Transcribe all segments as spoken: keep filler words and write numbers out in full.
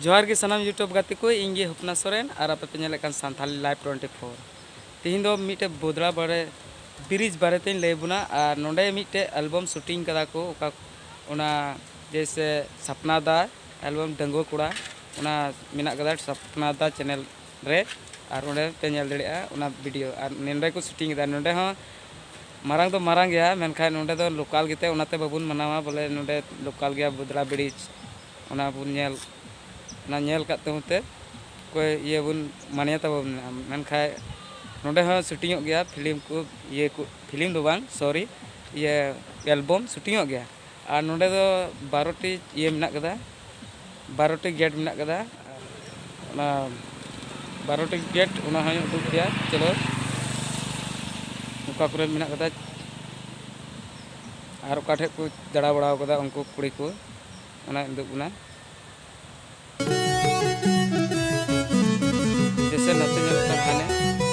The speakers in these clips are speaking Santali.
ᱡᱚᱦᱟᱨ ᱜᱮ ᱥᱟᱱᱟᱢ YouTube ᱜᱟᱛᱮ ᱠᱚ, ᱤᱧ ᱜᱮ ᱦᱚᱯᱱᱟ ᱥᱚᱨᱮᱱ ᱟᱨ ᱟᱯᱮ ᱯᱮ ᱧᱮᱞᱮᱫ ᱠᱟᱱ ᱥᱟᱱᱛᱷᱟᱞᱤ ᱞᱟᱭᱤᱵᱷ ᱴᱩᱭᱮᱱᱴᱤ ᱯᱷᱳᱨ᱾ ᱛᱮᱦᱮᱧ ᱫᱚ ᱢᱤᱫᱴᱮᱡ ᱵᱚᱫᱽᱲᱟ ᱵᱟᱨᱮ, ᱵᱨᱤᱡᱽ ᱵᱟᱨᱮ ᱛᱮᱧ ᱞᱟᱹᱭ ᱟᱵᱚᱱᱟ ᱟᱨ ᱱᱚᱰᱮ ᱢᱤᱫᱴᱮᱡ ᱮᱞᱵᱟᱢ ᱥᱩᱴᱤᱝ ᱠᱟᱫᱟ ᱠᱚ, ᱚᱠᱟ ᱚᱱᱟ ᱡᱮᱭᱥᱮ ᱥᱟᱯᱱᱟ ᱫᱟ ᱮᱞᱵᱟᱢ ᱰᱟᱺᱜᱩᱣᱟᱹ ᱠᱚᱲᱟ, ᱚᱱᱟ ᱢᱮᱱᱟᱜ ᱠᱟᱫᱟ ᱥᱟᱯᱱᱟ ᱫᱟ ᱪᱮᱱᱮᱞ ᱨᱮ, ᱟᱨ ᱚᱸᱰᱮ ᱯᱮ ᱧᱮᱞ ᱫᱟᱲᱮᱭᱟᱜᱼᱟ ᱚᱱᱟ ᱵᱷᱤᱰᱤᱭᱳ᱾ ᱟᱨ ᱱᱚᱰᱮ ᱠᱚ ᱥᱩᱴᱤᱝ ᱮᱫᱟ, ᱱᱚᱰᱮ ᱦᱚᱸ ᱢᱟᱨᱟᱝ ᱫᱚ ᱢᱟᱨᱟᱝ ᱜᱮᱭᱟ, ᱢᱮᱱᱠᱷᱟᱱ ᱱᱚᱰᱮ ᱫᱚ ᱞᱳᱠᱟᱞ ᱜᱮᱛᱮ ᱚᱱᱟᱛᱮ ᱵᱟᱵᱚᱱ ᱢᱟᱱᱟᱣᱟ, ᱵᱚᱞᱮ ᱱᱚᱰᱮ ᱞᱳᱠᱟᱞ ᱜᱮᱭᱟ ᱵᱚᱫᱽᱲᱟ ᱵᱨᱤᱡᱽ, ᱚᱱᱟ ᱵᱚᱱ ᱧᱮᱞ, ᱚᱱᱟ ᱧᱮᱞ ᱠᱟᱜ ᱛᱟᱵᱚᱱ ᱛᱮ ᱚᱠᱚᱭ ᱤᱭᱟᱹ ᱵᱚᱱ ᱢᱟᱱᱟᱣ ᱛᱟᱵᱚᱱ ᱢᱮᱱᱟᱜᱼᱟ᱾ ᱢᱮᱱᱠᱷᱟᱱ ᱱᱚᱰᱮ ᱦᱚᱸ ᱥᱩᱴᱤᱝᱚᱜ ᱜᱮᱭᱟ ᱯᱷᱤᱞᱢ ᱠᱚ, ᱤᱭᱟᱹ ᱠᱚ, ᱯᱷᱤᱞᱢ ᱫᱚ ᱵᱟᱝ, ᱥᱚᱨᱤ, ᱤᱭᱟᱹ ᱮᱞᱵᱟᱢ ᱥᱩᱴᱤᱝᱚᱜ ᱜᱮᱭᱟ᱾ ᱟᱨ ᱱᱚᱰᱮ ᱫᱚ ᱵᱟᱨᱚᱴᱤ ᱤᱭᱟᱹ ᱢᱮᱱᱟᱜ ᱠᱟᱫᱟ, ᱵᱟᱨᱚᱴᱤ ᱜᱮᱴ ᱢᱮᱱᱟᱜ ᱠᱟᱫᱟ᱾ ᱚᱱᱟ ᱵᱟᱨᱚᱴᱤ ᱜᱮᱴ, ᱚᱱᱟ ᱦᱚᱸᱧ ᱩᱫᱩᱜ ᱯᱮᱭᱟ᱾ ᱪᱚᱞᱚ, ᱚᱠᱟ ᱠᱚᱨᱮ ᱢᱮᱱᱟᱜ ᱠᱟᱫᱟ ᱟᱨ ᱚᱠᱟ ᱴᱷᱮᱡ ᱠᱚ ᱫᱟᱬᱟ ᱵᱟᱲᱟ ᱠᱟᱫᱟ ᱩᱱᱠᱩ ᱠᱩᱲᱤ ᱠᱚ, ᱚᱱᱟ ᱩᱫᱩᱜ ᱵᱚᱱᱟ᱾ ᱡᱮᱭᱥᱮ ᱱᱚᱛᱮ ᱧᱮᱞᱚᱜ ᱠᱟᱱᱟ ᱦᱟᱱᱮ,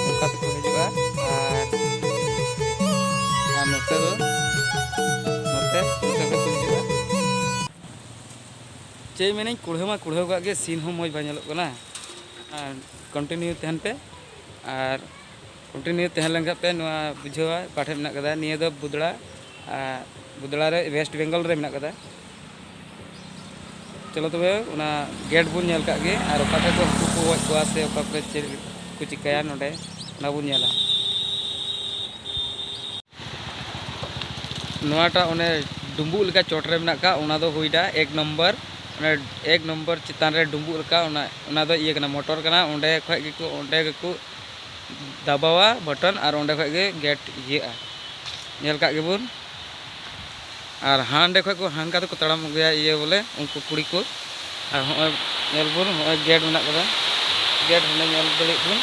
ᱚᱱᱠᱟ ᱛᱮᱠᱚ ᱦᱤᱡᱩᱜᱼᱟ᱾ ᱟᱨ, ᱟᱨ ᱱᱚᱛᱮ ᱫᱚ, ᱱᱚᱛᱮ, ᱱᱚᱛᱮ ᱠᱷᱚᱡ ᱠᱚ ᱦᱤᱡᱩᱜᱼᱟ᱾ ᱪᱮᱫ ᱢᱮᱱᱟᱹᱧ, ᱠᱩᱲᱦᱟᱹ ᱢᱟ ᱠᱩᱲᱦᱟᱹ ᱠᱟᱜ ᱜᱮ, ᱥᱤᱱ ᱦᱚᱸ ᱢᱚᱡᱽ ᱵᱟᱭ ᱧᱮᱞᱚᱜ ᱠᱟᱱᱟ᱾ ᱟᱨ ᱠᱚᱱᱴᱤᱱᱤᱭᱩ ᱛᱟᱦᱮᱱ ᱯᱮ, ᱟᱨ ᱠᱚᱱᱴᱤᱱᱤᱭᱩ ᱛᱟᱦᱮᱸ ᱞᱮᱱᱠᱷᱟᱱ ᱯᱮ ᱱᱚᱣᱟ ᱵᱩᱡᱷᱟᱹᱣᱟ ᱚᱠᱟ ᱴᱷᱮᱱ ᱢᱮᱱᱟᱜ ᱠᱟᱫᱟ᱾ ᱱᱤᱭᱟᱹ ᱫᱚ ᱵᱩᱫᱽᱲᱟ, ᱟᱨ ᱵᱩᱫᱽᱲᱟ ᱨᱮ, ᱳᱭᱮᱥᱴ ᱵᱮᱝᱜᱚᱞ ᱨᱮ ᱢᱮᱱᱟᱜ ᱠᱟᱫᱟ᱾ ᱪᱚᱞᱚ ᱛᱚᱵᱮ, ᱚᱱᱟ ᱜᱮᱴ ᱵᱚᱱ ᱧᱮᱞ ᱠᱟᱜ ᱜᱮ, ᱟᱨ ᱚᱠᱟ ᱴᱷᱮᱡ ᱠᱚ ᱦᱟᱹᱠᱩ ᱠᱚ ᱜᱚᱡ ᱠᱚᱣᱟ ᱥᱮ ᱚᱠᱟ ᱠᱚᱨᱮ ᱪᱮᱫ ᱠᱚ ᱪᱤᱠᱟᱹᱭᱟ ᱱᱚᱰᱮ, ᱚᱱᱟ ᱵᱚᱱ ᱧᱮᱞᱟ᱾ ᱱᱚᱣᱟᱴᱟᱜ ᱚᱱᱮ ᱰᱩᱢᱵᱩᱜ ᱞᱮᱠᱟ ᱪᱚᱴ ᱨᱮ ᱢᱮᱱᱟᱜ ᱠᱟᱜ, ᱚᱱᱟ ᱫᱚ ᱦᱩᱭᱱᱟ ᱮᱠ ᱱᱚᱢᱵᱚᱨ᱾ ᱚᱱᱮ ᱮᱠ ᱱᱚᱢᱵᱚᱨ ᱪᱮᱛᱟᱱ ᱨᱮ ᱰᱩᱢᱵᱩᱜ ᱞᱮᱠᱟ, ᱚᱱᱟ, ᱚᱱᱟ ᱫᱚ ᱤᱭᱟᱹ ᱠᱟᱱᱟ, ᱢᱚᱴᱚᱨ ᱠᱟᱱᱟ᱾ ᱚᱸᱰᱮ ᱠᱷᱚᱡ ᱜᱮᱠᱚ, ᱚᱸᱰᱮ ᱜᱮᱠᱚ ᱫᱟᱵᱟᱣᱟ ᱵᱟᱴᱚᱱ, ᱟᱨ ᱚᱸᱰᱮ ᱠᱷᱚᱡ ᱜᱮ ᱜᱮᱴ ᱤᱭᱟᱹᱜᱼᱟ᱾ ᱧᱮᱞ ᱠᱟᱜ ᱜᱮᱵᱚᱱ᱾ ᱟᱨ ᱦᱟᱸᱰᱮ ᱠᱷᱚᱡ ᱠᱚ ᱦᱟᱱᱠᱟ ᱛᱮᱠᱚ ᱛᱟᱲᱟᱢ ᱟᱹᱜᱩᱭᱟ ᱤᱭᱟᱹ ᱵᱚᱞᱮ, ᱩᱱᱠᱩ ᱠᱩᱲᱤ ᱠᱚ᱾ ᱟᱨ ᱦᱚᱸᱜᱼᱚᱭ ᱧᱮᱞ ᱵᱚᱱ, ᱦᱚᱸᱜᱼᱚᱭ ᱜᱮᱴ ᱢᱮᱱᱟᱜ ᱠᱟᱫᱟ, ᱜᱮᱴ ᱦᱟᱸᱰᱮ ᱧᱮᱞ ᱫᱟᱲᱮᱭᱟᱜ ᱵᱚᱱ᱾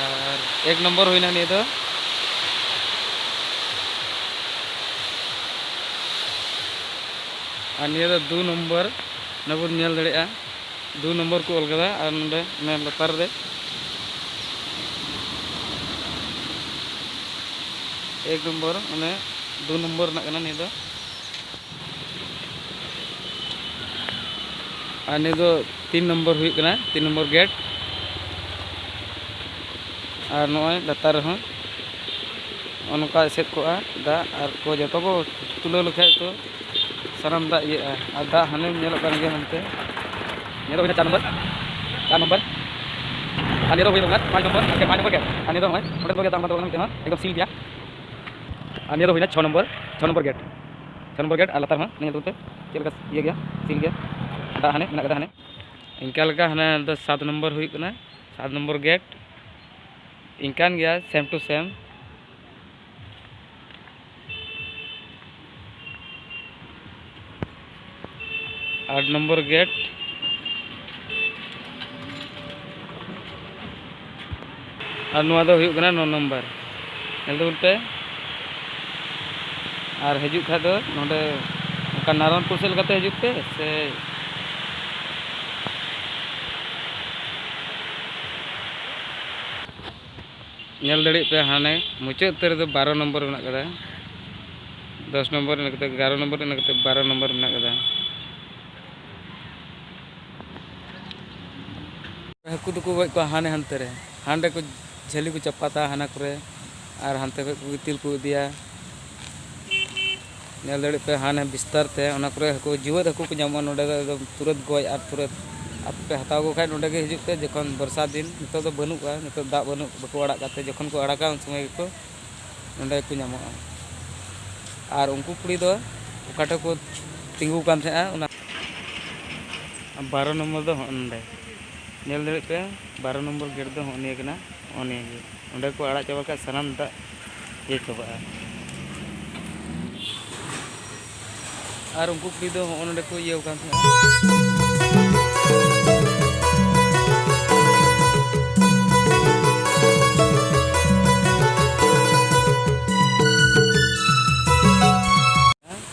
ᱟᱨ ᱮᱠ ᱱᱚᱢᱵᱚᱨ ᱦᱩᱭᱱᱟ ᱱᱤᱭᱟᱹ ᱫᱚ᱾ ᱟᱨ ᱱᱤᱭᱟᱹ ᱫᱚ ᱫᱩ ᱱᱚᱢᱵᱚᱨ, ᱚᱱᱟ ᱵᱚᱱ ᱧᱮᱞ ᱫᱟᱲᱮᱭᱟᱜᱼᱟ, ᱫᱩ ᱱᱚᱢᱵᱚᱨ ᱠᱚ ᱚᱞ ᱠᱟᱫᱟ᱾ ᱟᱨ ᱱᱚᱰᱮ ᱚᱱᱮ ᱞᱟᱛᱟᱨ ᱨᱮ ᱮᱠ ᱱᱚᱢᱵᱚᱨ, ᱚᱱᱮ ᱫᱩ ᱱᱚᱢᱵᱚᱨ ᱨᱮᱱᱟᱜ ᱠᱟᱱᱟ ᱱᱤᱭᱟᱹ ᱫᱚ᱾ ᱟᱨ ᱱᱤᱭᱟᱹ ᱫᱚ ᱛᱤᱱ ᱱᱚᱢᱵᱚᱨ ᱦᱩᱭᱩᱜ ᱠᱟᱱᱟ, ᱛᱤᱱ ᱱᱚᱢᱵᱚᱨ ᱜᱮᱴ᱾ ᱟᱨ ᱱᱚᱜᱼᱚᱭ ᱞᱟᱛᱟᱨ ᱨᱮᱦᱚᱸ ᱱᱚᱜᱼᱚ ᱱᱚᱝᱠᱟ ᱮᱥᱮᱫ ᱠᱚᱜᱼᱟ ᱫᱟᱜ, ᱟᱨ ᱠᱚ ᱡᱚᱛᱚ ᱠᱚ ᱛᱩᱞᱟᱹᱣ ᱞᱮᱠᱷᱟᱡ ᱛᱚ ᱥᱟᱱᱟᱢ ᱫᱟᱜ ᱤᱭᱟᱹᱜᱼᱟ᱾ ᱟᱨ ᱫᱟᱜ ᱦᱟᱱᱮ ᱧᱮᱞᱚᱜ ᱠᱟᱱ ᱜᱮᱭᱟ ᱦᱟᱱᱛᱮ, ᱱᱤᱭᱟᱹ ᱫᱚ ᱦᱩᱭᱱᱟ ᱪᱟᱨ ᱱᱚᱢᱵᱚᱨ, ᱪᱟᱨ ᱱᱚᱢᱵᱚᱨ᱾ ᱟᱨ ᱱᱤᱭᱟᱹ ᱫᱚ ᱦᱩᱭᱱᱟ ᱯᱟᱸᱪ ᱱᱚᱢᱵᱚᱨ, ᱟᱨ ᱯᱟᱸᱪ ᱱᱚᱢᱵᱚᱨ ᱜᱮᱴ᱾ ᱟᱨ ᱱᱤᱭᱟᱹ ᱫᱚ ᱦᱩᱭᱱᱟ ᱪᱷᱚ ᱱᱚᱢᱵᱚᱨ, ᱪᱷᱚ ᱱᱚᱢᱵᱚᱨ ᱜᱮᱴ᱾ ᱟᱨ ᱱᱤᱭᱟᱹ ᱫᱚ ᱦᱩᱭᱱᱟ ᱪᱷᱚ ᱱᱚᱢᱵᱚᱨ, ᱪᱷᱚ ᱱᱚᱢᱵᱚᱨ ᱜᱮᱴ᱾ ᱪᱷᱚ ᱱᱚᱢᱵᱚᱨ ᱜᱮᱴ ᱟᱨ ᱞᱟᱛᱟᱨ ᱦᱚᱸ ᱧᱮᱞ ᱛᱟᱵᱚᱱ ᱯᱮ ᱪᱮᱫ ᱞᱮᱠᱟ ᱤᱭᱟᱹ ᱜᱮᱭᱟ, ᱥᱤᱞ ᱜᱮᱭᱟ᱾ ᱫᱟᱜ ᱦᱟᱱᱮ ᱢᱮᱱᱟᱜ ᱠᱟᱫᱟ ᱦᱟᱱᱮ᱾ ᱤᱱᱠᱟ ᱞᱮᱠᱟ ᱦᱟᱱᱮ ᱫᱚ ᱥᱟᱛ ᱱᱚᱢᱵᱚᱨ ᱦᱩᱭᱩᱜ ᱠᱟᱱᱟ, ᱥᱟᱛ ᱱᱚᱢᱵᱚᱨ ᱜᱮᱴ᱾ ᱤᱱᱠᱟᱱ ᱜᱮᱭᱟ, same to same᱾ Eight number gate. ᱟᱨ ᱱᱚᱣᱟ ᱫᱚ ᱦᱩᱭᱩᱜ ᱠᱟᱱᱟ ᱱᱚ ᱱᱚᱢᱵᱚᱨ᱾ ᱧᱮᱞ ᱛᱟᱵᱚᱱ ᱯᱮ᱾ ᱟᱨ ᱦᱤᱡᱩᱜ ᱠᱷᱟᱡ ᱫᱚ ᱱᱚᱰᱮ ᱚᱱᱠᱟ ᱱᱟᱨᱟᱭᱚᱱᱯᱩᱨ ᱥᱮᱫ ᱞᱮᱠᱟᱛᱮ ᱦᱤᱡᱩᱜ ᱯᱮ, ᱥᱮ ᱧᱮᱞ ᱫᱟᱲᱮᱭᱟᱜ ᱯᱮ ᱦᱟᱱᱮ ᱢᱩᱪᱟᱹᱫ ᱩᱛᱟᱹᱨ ᱨᱮᱫᱚ ᱵᱟᱨᱚ ᱱᱚᱢᱵᱚᱨ ᱢᱮᱱᱟᱜ ᱠᱟᱫᱟ, ᱫᱚᱥ ᱱᱚᱢᱵᱚᱨ, ᱤᱱᱟᱹ ᱠᱟᱛᱮ ᱮᱜᱟᱨᱚ ᱱᱚᱢᱵᱚᱨ, ᱤᱱᱟᱹ ᱠᱟᱛᱮ ᱵᱟᱨᱚ ᱱᱚᱢᱵᱚᱨ ᱢᱮᱱᱟᱜ ᱠᱟᱫᱟ᱾ ᱦᱟᱹᱠᱩ ᱫᱚᱠᱚ ᱜᱚᱡ ᱠᱚᱣᱟ ᱦᱟᱱᱮ ᱦᱟᱱᱛᱮ ᱨᱮ, ᱦᱟᱸᱰᱮ ᱠᱚ ᱡᱷᱟᱹᱞᱤ ᱠᱚ ᱪᱟᱯᱟᱫᱟ ᱦᱟᱱᱟ ᱠᱚᱨᱮ, ᱟᱨ ᱦᱟᱱᱛᱮ ᱠᱷᱚᱡ ᱠᱚ ᱜᱤᱛᱤᱞ ᱠᱚ ᱤᱫᱤᱭᱟ᱾ ᱧᱮᱞ ᱫᱟᱲᱮᱭᱟᱜ ᱯᱮ ᱦᱟᱱᱮ ᱵᱤᱥᱛᱟᱨ ᱛᱮ ᱚᱱᱟ ᱠᱚᱨᱮ ᱦᱟᱹᱠᱩ, ᱡᱤᱣᱮᱫ ᱦᱟᱹᱠᱩ ᱠᱚ ᱧᱟᱢᱚᱜᱼᱟ ᱱᱚᱸᱰᱮ ᱫᱚ, ᱮᱠᱫᱚᱢ ᱛᱩᱨᱟᱹᱛ ᱜᱚᱡ ᱟᱨ ᱛᱩᱨᱟᱹᱛ᱾ ᱟᱯᱮ ᱦᱟᱛᱟᱣ ᱠᱚ ᱠᱷᱟᱡ ᱱᱚᱸᱰᱮ ᱜᱮ ᱦᱤᱡᱩᱜ ᱯᱮ, ᱡᱚᱠᱷᱚᱱ ᱵᱚᱨᱥᱟ ᱫᱤᱱ, ᱱᱤᱛᱚᱜ ᱫᱚ ᱵᱟᱹᱱᱩᱜ ᱠᱚᱣᱟ, ᱱᱤᱛᱚᱜ ᱫᱟᱜ ᱵᱟᱹᱱᱩᱜ, ᱵᱟᱠᱚ ᱟᱲᱟᱜ ᱠᱟᱜ ᱛᱮ, ᱡᱚᱠᱷᱚᱱ ᱠᱚ ᱟᱲᱟᱜᱟ ᱩᱱ ᱥᱚᱢᱚᱭ ᱜᱮᱠᱚ ᱱᱚᱸᱰᱮ ᱜᱮᱠᱚ ᱧᱟᱢᱚᱜᱼᱟ᱾ ᱟᱨ ᱩᱱᱠᱩ ᱠᱩᱲᱤ ᱫᱚ ᱚᱠᱟ ᱴᱷᱮᱡ ᱠᱚ ᱛᱤᱸᱜᱩ ᱠᱟᱱ ᱛᱟᱦᱮᱸᱜᱼᱟ, ᱚᱱᱟ ᱵᱟᱨᱚ ᱱᱚᱢᱵᱚᱨ ᱫᱚ ᱦᱚᱸᱜᱼᱚ ᱱᱚᱸᱰᱮ᱾ ᱧᱮᱞ ᱫᱟᱲᱮᱭᱟᱜ ᱯᱮ, ᱵᱟᱨᱚ ᱱᱚᱢᱵᱚᱨ ᱜᱮᱴ ᱫᱚ ᱦᱚᱸᱜᱼᱚ ᱱᱤᱭᱟᱹ ᱠᱟᱱᱟ, ᱦᱚᱸᱜᱼᱚ ᱱᱤᱭᱟᱹ ᱜᱮ᱾ ᱚᱸᱰᱮ ᱠᱚ ᱟᱲᱟᱜ ᱪᱟᱵᱟ ᱠᱷᱟᱡ ᱥᱟᱱᱟᱢ ᱫᱟᱜ ᱤᱭᱟᱹ ᱪᱟᱵᱟᱜᱼᱟ᱾ ᱟᱨ ᱩᱱᱠᱩ ᱠᱩᱲᱤ ᱫᱚ ᱦᱚᱸᱜᱼᱚ ᱱᱚᱸᱰᱮ ᱠᱚ ᱤᱭᱟᱹᱣ ᱠᱟᱱ ᱛᱟᱦᱮᱸᱱᱟ᱾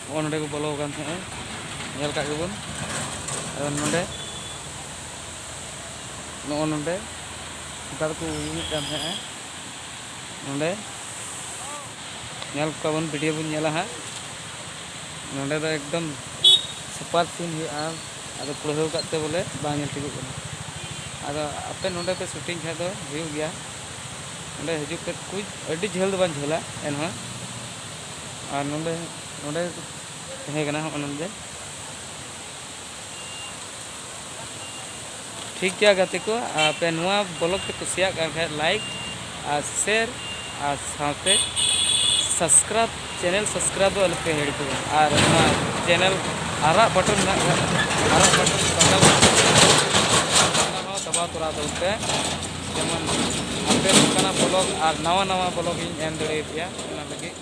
ᱦᱚᱸᱜᱼᱚ ᱱᱚᱸᱰᱮ ᱠᱚ ᱵᱚᱞᱚ ᱟᱠᱟᱱ ᱛᱟᱦᱮᱸᱜᱼᱟ, ᱧᱮᱞ ᱠᱟᱜ ᱜᱮᱵᱚᱱ᱾ ᱟᱫᱚ ᱱᱚᱸᱰᱮ, ᱱᱚᱜᱼᱚ ᱱᱚᱸᱰᱮ ᱚᱱᱠᱟ ᱫᱚᱠᱚ ᱩᱭᱩᱝᱮᱫ ᱠᱟᱱ ᱛᱟᱦᱮᱸᱜᱼᱟ᱾ ᱱᱚᱸᱰᱮ ᱧᱮᱞ ᱠᱚᱣᱟ ᱵᱚᱱ, ᱵᱷᱤᱰᱤᱭᱳ ᱵᱚᱱ ᱧᱮᱞᱟ ᱦᱟᱸᱜ᱾ ᱱᱚᱸᱰᱮ ᱫᱚ ᱮᱠᱫᱚᱢ ᱥᱩᱯᱟᱨ ᱥᱤᱱ ᱦᱩᱭᱩᱜᱼᱟ, ᱟᱫᱚ ᱯᱩᱲᱦᱟᱹᱣ ᱠᱟᱜ ᱛᱮ ᱵᱚᱞᱮ ᱵᱟᱝ ᱧᱮᱞ ᱴᱷᱤᱠᱚᱜ ᱠᱟᱱᱟ᱾ ᱟᱫᱚ ᱟᱯᱮ ᱱᱚᱰᱮ ᱯᱮ ᱥᱩᱴᱤᱝ ᱠᱷᱟᱡ ᱫᱚ ᱦᱩᱭᱩᱜ ᱜᱮᱭᱟ᱾ ᱚᱸᱰᱮ ᱦᱤᱡᱩᱜ ᱯᱮ, ᱠᱩᱡ ᱟᱹᱰᱤ ᱡᱷᱟᱹᱞ ᱫᱚ ᱵᱟᱝ ᱡᱷᱟᱹᱞᱟ ᱮᱱᱦᱚᱸ᱾ ᱟᱨ ᱱᱚᱰᱮ, ᱱᱚᱰᱮ ᱛᱟᱦᱮᱸ ᱠᱟᱱᱟ ᱦᱚᱸᱜᱼᱚ ᱱᱚᱰᱮ᱾ ᱴᱷᱤᱠ ᱜᱮᱭᱟ ᱜᱟᱛᱮ ᱠᱚ, ᱟᱯᱮ ᱱᱚᱣᱟ ᱵᱞᱚᱜ ᱯᱮ ᱠᱩᱥᱤᱭᱟᱜ ᱠᱟᱱ ᱠᱷᱟᱡ ᱞᱟᱭᱤᱠ ᱟᱨ ᱥᱮᱭᱟᱨ ᱟᱨ ᱥᱟᱶᱛᱮ ᱥᱟᱵᱥᱠᱨᱟᱭᱤᱵ, ᱪᱮᱱᱮᱞ ᱥᱟᱵᱥᱠᱨᱟᱭᱤᱵ ᱫᱚ ᱟᱞᱚᱯᱮ ᱦᱤᱲᱤᱧ ᱛᱟᱵᱚᱱᱟ᱾ ᱟᱨ ᱚᱱᱟ ᱪᱮᱱᱮᱞ ᱟᱨᱟᱜ ᱵᱟᱴᱚᱱ ᱢᱮᱱᱟᱜ ᱠᱟᱫᱟ, ᱟᱨᱟᱜ ᱵᱟᱴᱚᱱ ᱫᱟᱵᱟᱣ, ᱚᱱᱟ ᱦᱚᱸ ᱫᱟᱵᱟᱣ ᱛᱚᱨᱟ ᱛᱟᱵᱚᱱ ᱯᱮ, ᱡᱮᱢᱚᱱ ᱟᱯᱮ ᱱᱚᱝᱠᱟᱱᱟᱜ ᱵᱞᱚᱜ ᱟᱨ ᱱᱟᱣᱟ ᱱᱟᱣᱟ ᱵᱞᱚᱜ ᱤᱧ ᱮᱢ ᱫᱟᱲᱮᱭᱟᱯᱮᱭᱟ, ᱚᱱᱟ ᱞᱟᱹᱜᱤᱫ᱾